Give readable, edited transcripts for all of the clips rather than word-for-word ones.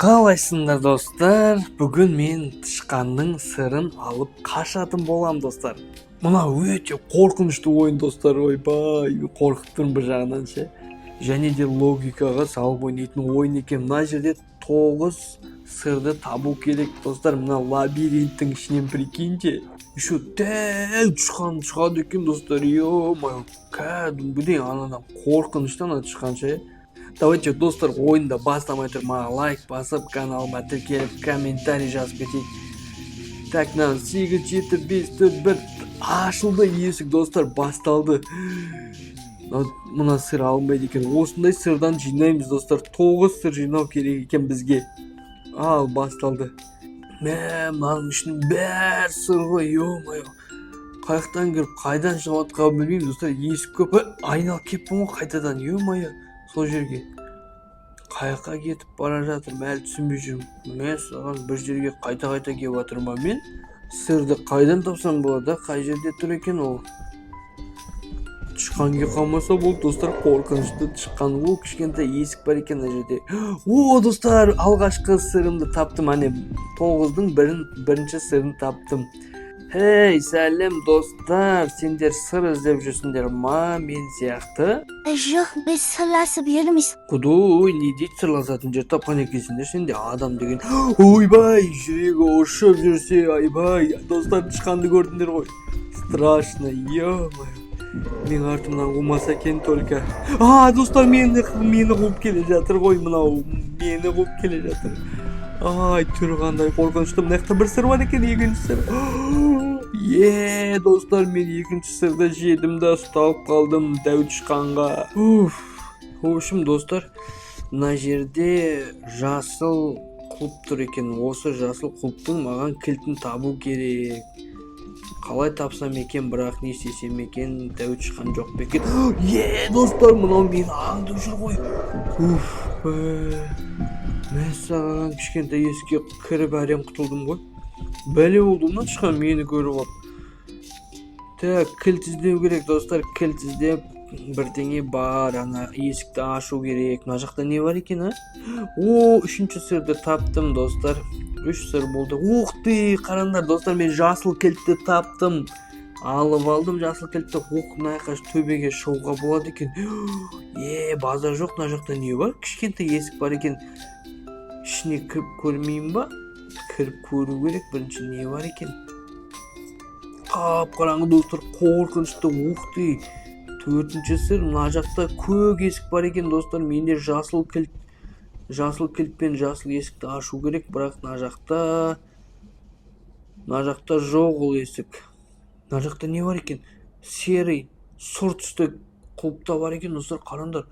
Қалайсыңдар, достар? Бүгін мен тышқанның сырын алып қашатын болам, достар. Мына өте қорқынышты ойын, достар. Ойбай, қорқып тұрмын бір жағынан ше. Және де логикаға салып ойнайтын ойын екен. Мына жерде тоғыз сырды табу керек, достар, мына лабиринттің ішінен. Прикиньте, еще дәу тышқан шығады екен, достар. Ё-моё, кәдімгідей анадан қорқынышты ана тышқан ше. Давайте, достар, ойынды бастамай тұрып, маған лайк басып, каналыма тіркеліп, комментарий жазып кетейік. Так, мына 8, 7, 5, 4, 1. Ашылды есік, достар, басталды. Мына сыр алынбайды екен. Осындай сырдан жинаймыз, достар. Тоғыз сыр жинау керек екен бізге. Ал, басталды. Мә, мынаның ішінің бәрі сыр ғой. Ё-моё, қай жақтан кіріп, қайдан шығып жатқанын білмеймін, достар. Есік көп. Айналып кетіппін ғой қайтадан, ё-моё, сол жерге. Қай жаққа кетіп бара жатырмын, әлі түсінбей жүрмін. Мен саған, бір жерге қайта қайта келіп жатырмын ба? Мен сырды қайдан тапсам болады, а? Қай жерде тұр екен ол? Тышқан келіп қалмаса болды, достар, қорқынышты тышқан. О, кішкентай есік бар екен мына жерде. О, достар, алғашқы сырымды таптым. Әне, тоғыздың бірін, бірінші сырын таптым. Хей, сәлем, достар! Сендер сыр іздеп жүрсіңдер ма мен сияқты? Жоқ, біз сырласып жүрміз. Құдай, не дейді, сырласатын жер тапқан екенсіңдер сен де. Адам деген, ойбай, жүрегі ұшып жүрсе. Айбай, достар, тышқанды көрдіңдер ғой, страшно. Ё-моё, менің артымнан қумаса екен только. А, достар, мені қуып келе жатыр ғой мынау, мені қуып келе жатыр. Ай, түрі қандай қорқынышты! Мына жақта бір сыр бар екен, екінші сыр. Е, достар, мен екінші сырды жедім да, ұсталып қалдым дәу тышқанға. Уф. В общем, достар, мына жерде жасыл құлып тұр екен. Осы жасыл құлыптың маған кілтін табу керек. Қалай тапсам екен, бірақ не істесем екен? Дәу тышқан жоқ па екен? Е, достар, мынау мені аңдып жүр ғой. Уф, мәссаған, кішкентай есікке кіріп әрең құтылдым ғой. Бәле болды мына тышқан мені көріп алып. Так, кілт іздеу керек, достар. Кілт іздеп, бірдеңе бар, ана есікті ашу керек. Мына жақта не бар екен, а? О, үшінші сырды таптым, достар. Үш сыр болды. Ух ты, қараңдар, достар, мен жасыл кілтті таптым, алып алдым жасыл кілтті. Ух, мына жаққа, төбеге шығуға болады екен. Е, базар жоқ. Мына жақта не бар? Кішкентай есік бар екен. Ішіне кіріп көрмеймін ба? Кіріп көру керек бірінші, не бар екен. Қап қараңғы, достар, қорқынышты. Ух ты, төртінші сыр. Мына жақта көк есік бар екен, достар. Менде жасыл кілт. Жасыл кілтпен жасыл есікті ашу керек, бірақ мына жақта жоқ ол есік. Мына жақта не бар екен? Серый, сұр түсті құлып та бар екен, достар. Қараңдар,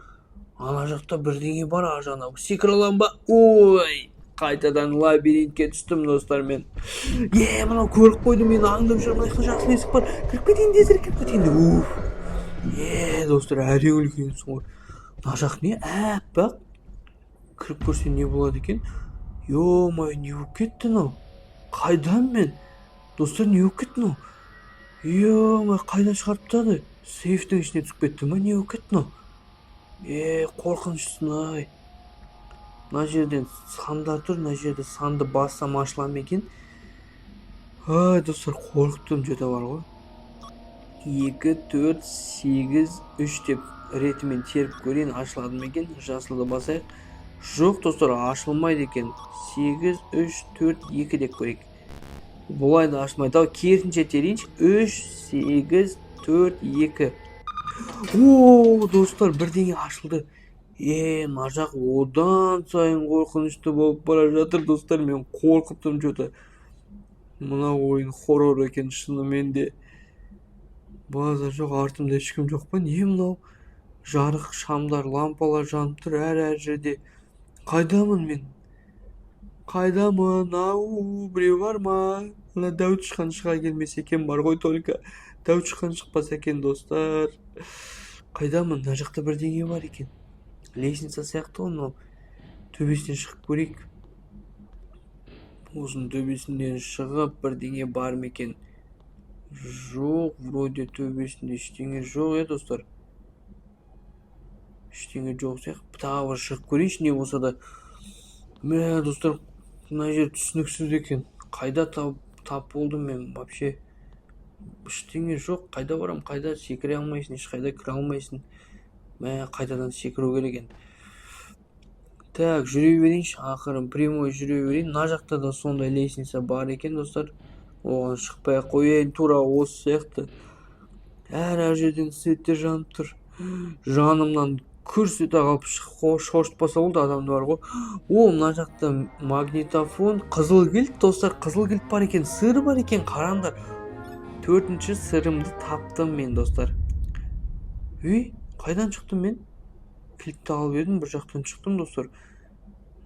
ана жақта бірдеңе бар ар жағында. Секіре аламын ба? Ой, қайтадан лабиринтке түстім, достар, мен. Е, мынау көріп қойды мені, аңдып жүр. Мына жақта жасыл есік бар, кіріп кетейін, тезірек кіріп кетейін. Уф. Е, достар, әрең үлкенсің ғой. Мына жақ не? Аппақ. Кіріп көрсем, не болады екен? Ё-моё, не болып кетті мынау? Қайдан мен, достар? Не болып кетті мынау? Ё-моё, қайдан шығарып тастады? Сейфтің ішіне түсіп кетті ма? Не болып кетті мынау? Е, қорқыныштысын ай. Мына жерден сандар тұр. Мына жерде санды бассам, ашыла ма екен? Ай, достар, қорқып тұрмын че-то бар ғой. 2, 4, 8, 3 деп ретімен теріп көрейін, ашылады ма екен. Жасылды басайық. Жоқ, достар, ашылмайды екен. 8, 3, 4, 2 деп көрейік. Бұлай да ашылмайды. Ал керісінше терейінші: 3, 8, 4, 2. О, достар, бірдеңе ашылды. Е, мына жақ одан сайын қорқынышты болып бара жатыр, достар. Мен қорқып тұрмын че-то. Мына ойын хоррор екен шынымен де. Базар жоқ, артымда ешкім жоқ па? Не мынау? Жарық шамдар, лампалар жанып тұр әр жерде. Қайдамын мен? Қайдамын? Ау, біреу бар ма? Ана дәу тышқан шыға келмесе екен бар ғой, только дәу тышқан шықпаса екен, достар. Қайдамын? Мына жақта бірдеңе бар екен, лестница сияқты ғой мынау. Төбесіне шығып көрейік. Осының төбесінен шығып, бірдеңе бар ма екен? Жоқ, вроде төбесінде ештеңе жоқ. Е, достар, ештеңе жоқ сияқты. Тағы бір шығып көрейінші, не болса да. Мә, достар, мына жер түсініксіз екен. Қайда тап болдым мен вообще? Ештеңе жоқ. Қайда барам, қайда? Секіре алмайсың, ешқайда кіре алмайсың. Мә, қайтадан секіру керек енді. Так, жүре берейінші, ақырын, прямой жүре берейін. Мына жақта да сондай лестница бар екен, достар. Оған шықпай ақ қояйын, тура осы сияқты. Әр жерден светтер жанып тұр. Жанымнан күрс ете қалып, шошытпаса болды адамды бар ғой. О, мына жақта магнитофон, қызыл кілт, достар, қызыл кілт бар екен, сыр бар екен, қараңдар. Төртінші сырымды таптым мен, достар. Үй, қайдан шықтым мен? Кілтті алып едім, бір жақтан шықтым, достар.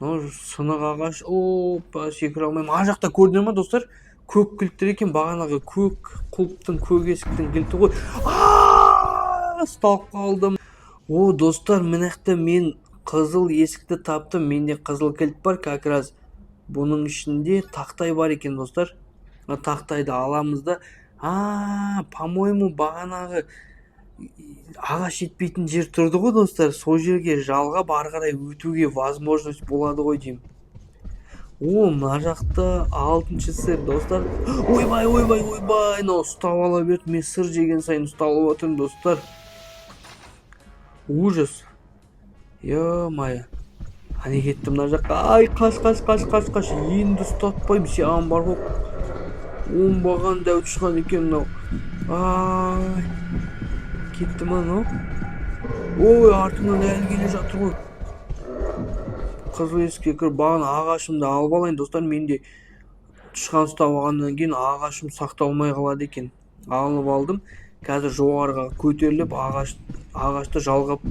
Мынау сынық ағаш. Опа, секіре алмаймын. Ар жақта көрдіңдер ма, достар? Көк кілттер екен, бағанағы көк құлыптың, көк есіктің кілті ғой. А, ұсталып қалдым. О, достар, мына жақта мен қызыл есікті таптым. Менде қызыл кілт бар как раз. Бұның ішінде тақтай бар екен, достар. Мына тақтайды аламыз да. А, по-моему, бағанағы ағаш жетпейтін жер тұрды ғой, достар. Сол жерге жалғап, ары қарай өтуге возможность болады ғой деймін. О, мына жақта алтыншы сыр, достар. Ойбай, ойбай, ойбай, мынау ұстап ала берді. Мен сыр жеген сайын ұсталып отырмын, достар. Ужас, ё-моё. Әне кетті мына жаққа. Ай, қаш, қаш, қаш, қаш, қаш! Енді ұстатпаймын саған бар ғой. Оңбаған дәу тышқан екен мынау. Ай, кетті ма мынау? Ой, артымнан әлі келе жатыр ғой. Қызыл есікке кіріп, бағана ағашымды алып алайын, достар. Менде тышқан ұстап алғаннан кейін ағашым сақталмай қалады екен. Алып алдым. Қазір жоғарыға көтеріліп, ағашты жалғап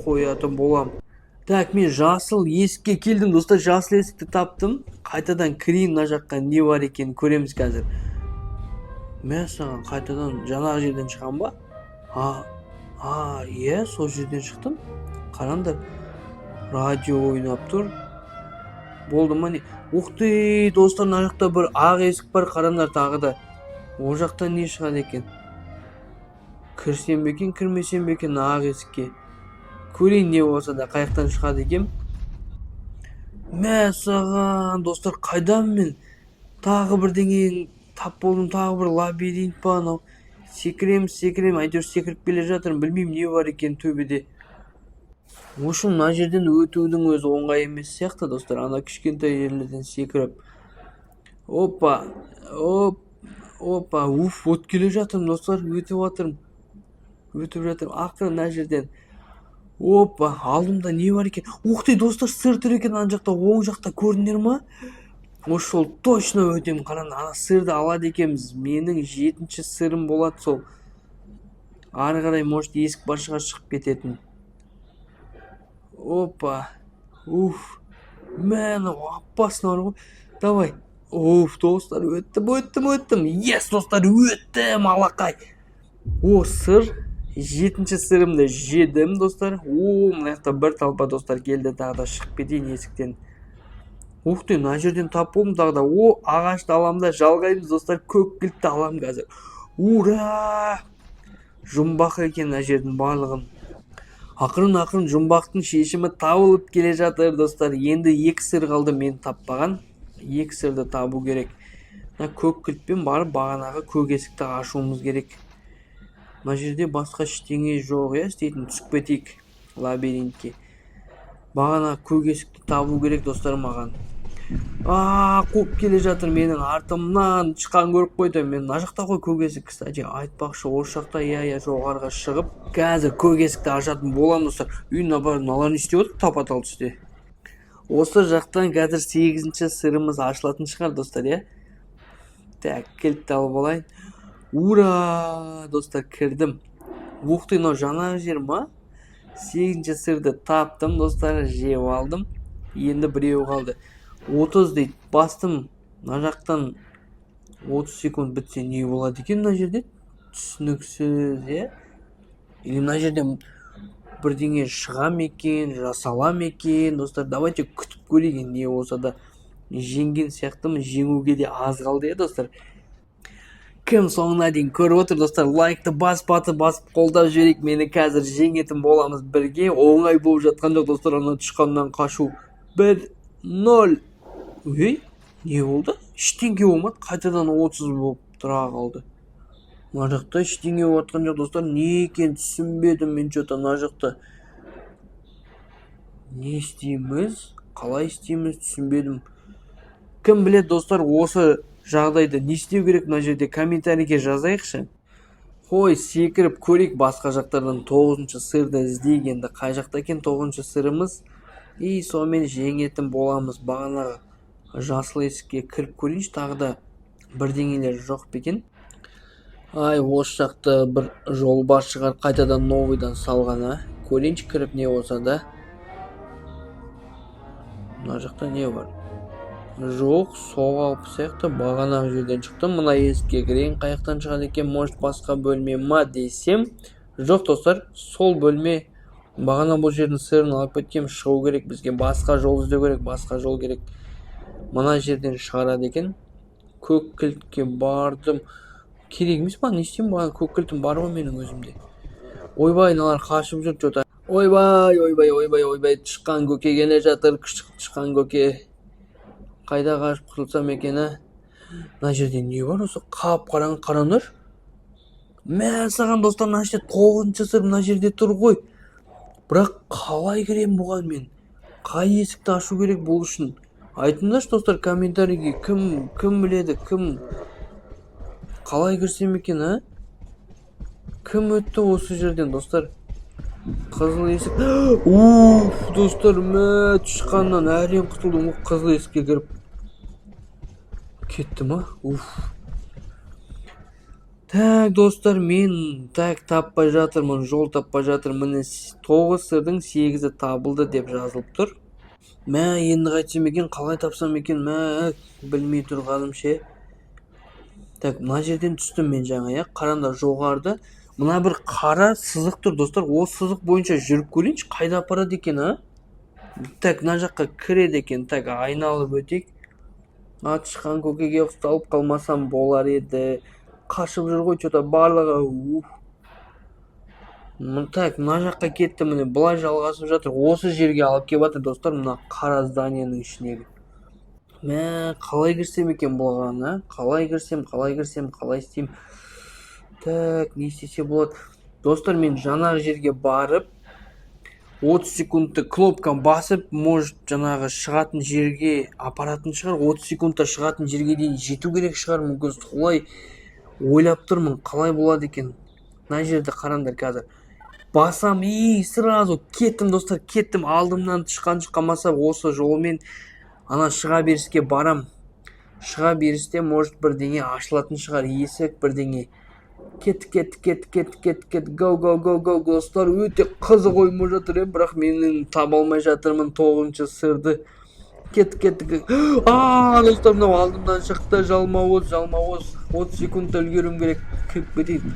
қоятын боламын. Так, мен жасыл есікке келдім, достар. Жасыл есікті таптым. Қайтадан кірейін мына жаққа, не бар екенін көреміз қазір. Мә саған, қайтадан жаңағы жерден шығамын ба? А, иә, сол жерден шықтым. Қараңдар, радио ойнап тұр. Болды ма, не? Ух ты, достар, мына жақта бір ақ есік бар, қараңдар тағы да. Ол жақтан не шығады екен? Кірсем бе екен, кірмесем бе екен ақ есікке? Көрейін, не болса да, қай жақтан шығады екен. Мә саған, достар, қайдамын мен? Тағы бірдеңе тап болдым, тағы бір лабиринт па анау? Секіремін, секіремін, әйтеуір секіріп келе жатырмын. Білмеймін, не бар екенін төбеде. В общем, мына жерден өтудің өзі оңай емес сияқты, достар. Ана кішкентай жерлерден секіріп, опа, оп, опа, уф, вот келе жатырмын, достар, өтіп жатырмын, өтіп жатырмын ақыры мына жерден. Опа, алдымда не бар екен? Ух ты, достар, сыр тұр екен ана жақта, оң жақта, көрдіңдер ма? Осы жолы точно өтемін. Қараңдар, ана сырды алады екенбіз. Менің жетінші сырым болады сол. Ары қарай, может, есік бар шығар шығып кететін. Опа, уф, мә, мынау опасно бар ғой. Давай, уф, достар, өттім, өттім, өттім! Yes, достар, өттім, алақай! О, сыр, жетінші сырымды жедім, достар. О, мына жақта бір толпа достар келді тағы да. Шығып кетейін есіктен. Ух ты, мына жерден тап болдым тағы да. О, ағашты аламын да, жалғаймыз, достар. Көк кілтті аламын қазір. Ура! Жұмбақ екен мына жердің барлығын. Ақырын ақырын жұмбақтың шешімі табылып келе жатыр, достар. Енді екі сыр қалды мен таппаған. Екі сырды табу керек. Мына көк кілтпен барып, бағанағы көк есікті ашуымыз керек. Мына жерде басқа ештеңе жоқ, иә, істейтін. Түсіп кетейік лабиринтке. Бағана көк есікті табу керек, достар, маған. А, қуып келе жатыр менің артымнан. Тышқан көріп қойды. Мен мына жақта ғой көк есік, кстати, айтпақшы, осы жақта, иә, жоғарыға шығып, қазір көк есікті ашатын боламын, достар. Үй, мына бар, мыналар не істеп отыр тапа тал түсте? Осы жақтан қазір сегізінші сырымыз ашылатын шығар, достар, иә. Так, кілтті алып алайын. Ура, достар, кірдім! Ух ты, мынау жаңағы жер ма? Сегізінші сырды таптым, достар, жеп алдым. Енді біреуі қалды. 30 дейді, бастым. Мына жақтан 30 секунд бітсе, не болады екен мына жерде? Түсініксіз, иә. Или мына жерден бірдеңе шыға ма екен, жасала ма екен, достар? Давайте күтіп көрейік енді. Не болса да, жеңген сияқтымын, жеңуге де аз қалды, иә, достар. Кім соңына дейін көріп отыр, достар, лайкты басып, батып басып, қолдап жіберейік мені. Қазір жеңетін боламыз бірге. Оңай болып жатқан жоқ, достар, ана тышқаннан қашу. Бір Ноль. Ей, не болды? Ештеңе болмады, қайтадан 30 болып тұра қалды. Мына жақта ештеңе болып жатқан жоқ, достар. Не екенін түсінбедім мен че-то. Мына жақта не істейміз, қалай істейміз, түсінбедім. Кім біледі, достар, осы жағдайды не істеу керек мына жерде? Комментарийге жазайықшы. Қой, секіріп көрейік басқа жақтардан. Тоғызыншы сырды іздейік енді. Қай жақта екен тоғызыншы сырымыз? И сонымен жеңетін боламыз. Бағанағы жасыл есікке кіріп көрейінші, тағы да бірдеңелер жоқ па екен? Ай, осы жақта бір жол бар шығар, қайтадан новыйдан салған. А, көрейінші кіріп, не болса да. Мына жақта не бар? Жоқ, сол қалпы сияқты. Бағанағы жерден шықтым. Мына есікке кірейін, қай жақтан шығады екен? Может, басқа бөлме ма десем, жоқ, достар, сол бөлме. Бағана бұл жердің сырын алып кеткенмін. Шығу керек бізге, басқа жол іздеу керек, басқа жол керек. Мына жерден шығарады екен. Көк кілтке бардым, керек емес маған. Не істеймін маған? Көк кілтім бар ғой менің өзімде. Ойбай, мыналар қашып жүр че-то. Ойбай, ойбай, ойбай, ойбай, тышқан көке келе жатыр. Тышқан көке, қайда қашып құтылсам екен? А, мына жерде не бар осы? Қап қараңғы, қараңдаршы. Мә саған, достар, мына жерде тоғызыншы сыр мына жерде тұр ғой. Бірақ қалай кіремін бұған мен? Қай есікті ашу керек бұл үшін? Айтыңдаршы, достар, комментарийге. Кім біледі, кім қалай кірсем екен? А, кім өтті осы жерден, достар? Қызыл есік. Уф, достар, мә, тышқаннан әрең құтылдым ғой. Қызыл есікке кіріп кетті ма? Уф. Так, достар, мен так таппай жатырмын, жол таппай жатырмын. Міне, тоғыз сырдың сегізі табылды деп жазылып тұр. Мә, енді қайтсем екен, қалай тапсам екен? Мә, білмей тұрғаным ше. Так, мына жерден түстім мен жаңа, иә. Қараңдар, жоғарыда мына бір қара сызық тұр, достар. Осы сызық бойынша жүріп көрейінші, қайда апарады екен? А, так, мына жаққа кіреді екен. Так, айналып өтейік. А, тышқан көкеге ұсталып қалмасам болар еді. Қашып жүр ғой че-то барлығы. Уф. Так, мына жаққа кетті. Міне, былай жалғасып жатыр. Осы жерге алып келіп жатыр, достар, мына қара зданияның ішінегі. Мә, қалай кірсем екен бұған? А, қалай кірсем, қалай кірсем, қалай істеймін? Так, не істесе болады, достар? Мен жаңағы жерге барып, 30 секундты кнопканы басып, может, жаңағы шығатын жерге апаратын шығар. 30 секундта шығатын жерге дейін жету керек шығар, мүмкін, солай ойлап тұрмын. Қалай болады екен? Мына жерде қараңдар, қазір басам и сразу кеттім, достар, кеттім. Алдымнан тышқан шыққанмаса, осы жолмен ана шыға беріске барам. Шыға берісте, может, бірдеңе ашылатын шығар, есік, бірдеңе. Кеттік, кеттік, кеттік, кеттік, кеттік, кеттік, го, го, го, го! Достар, өте қызық ойын болып жатыр, иә. Бірақ менің таба алмай жатырмын тоғызыншы сырды. Кеттік, кеттік. А, достар, мынау алдымнан шықты. Жалмауыз, жалмауыз! 30 секундта үлгеруім керек. Кіріп кетейін.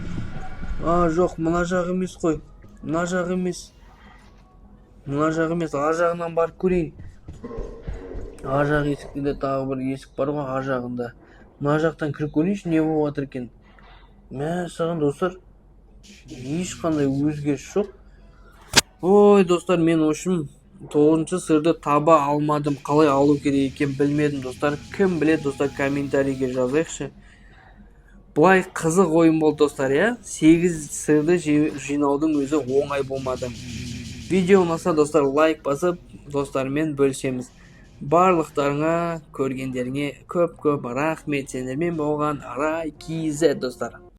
А, жоқ, мына жақ емес қой, мына жақ емес, мына жақ емес. Ар жағынан барып көрейін. Ар жақ есікте де тағы бір есік бар ғой ар жағында. Мына жақтан кіріп көрейінші, не болып жатыр екен. Мәссаған, достар, ешқандай өзгеріс жоқ. Ой, достар, мен, в общем, тоғызыншы сырды таба алмадым. Қалай алу керек екенін білмедім, достар. Кім біледі, достар, комментарийге жазайықшы. Былай қызық ойын болды, достар, иә. Сегіз сырды жинаудың өзі оңай болмады. Видео ұнаса, достар, лайк басып, достармен бөлісеміз. Барлықтарыңа көргендеріңе көп көп рахмет. Сендермен болған Арай KZ, достар.